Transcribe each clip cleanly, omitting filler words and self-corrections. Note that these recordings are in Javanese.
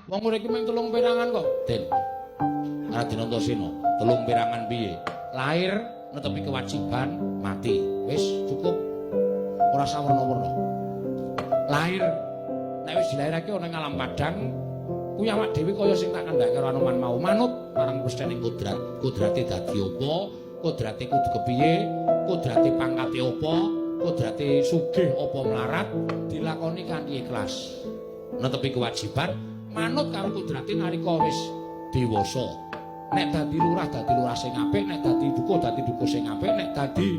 Wong urip iki mung telung perangan kok, Den. Raden Antasena, telung perangan piye? Lahir, netepi kewajiban, mati. Wis cukup. Ora usah werna-werna. Lahir, nek wis dilairake ana ing alam padang, kuwi awak dhewe kaya sing tak kandhake karo Anoman mau, manut marang pesthening kodrat. Kodrate dadi apa? Kodrate kudu kepiye? Kodrate pangkate apa? Kodrate sugih apa melarat? Dilakoni kanthi ikhlas. Netepi kewajiban, manut karo kodrate nalika wis dewasa. Nek dadi lurah dadi lurah sing apik, nek dadi dukuh dadi dukuh sing apik, nek dadi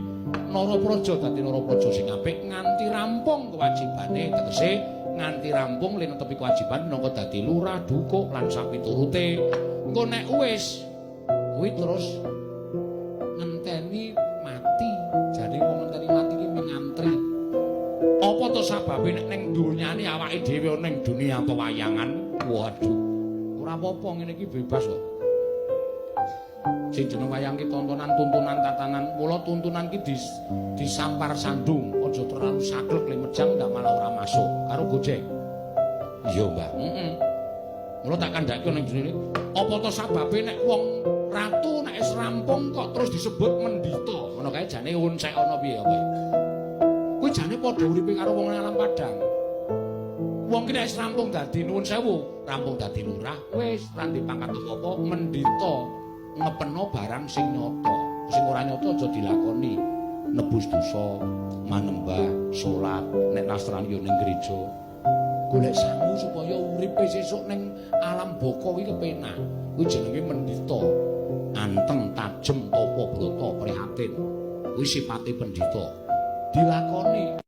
narapraja dadi narapraja sing apik nganti rampung kewajibane, tegese nganti rampung le netepi kewajiban minangka dadi lurah, dukuh lan sapiturute. Engko nek wis kuwi terus ngenteni mati. Jane wong ngenteni mati ki mung ngantri. Apa to sababe nek ning donyane awake dhewe ning dunia pewayangan? Waduh. Ora apa-apa, ngene iki bebas kok. Sing jeneng wayang ki tontonan, tuntunan, tatanan. Mula tuntunan ki disampar sandung, aja terlalu saklek le mejang ndak malah ora masuk karo Gojek. Iya, Mbah. Heeh. Mula tak kandhake ning jenenge apa to sababe nek wong ratu nek wis rampung kok terus disebut mendita. Ngono kae jane unsek ana piye apa? Kuwi jane padha uripe karo wong alam padang. Wong ki nek wis rampung dadi, nuwun sewu, rampung dadi lurah, wis ra ndek pangkat apa-apa, mendita, ngepeno barang sing nyata. Sing ora nyata aja dilakoni. Nebus dosa, manembah, salat, nek Nasrani yo ning gereja. Golek sangu supaya uripe sesuk ning alam baka kuwi kepenak. Kuwi jenenge mendita. Anteng, tajem, tapa, brata, prihatin. Kuwi sipate pendhita. Dilakoni.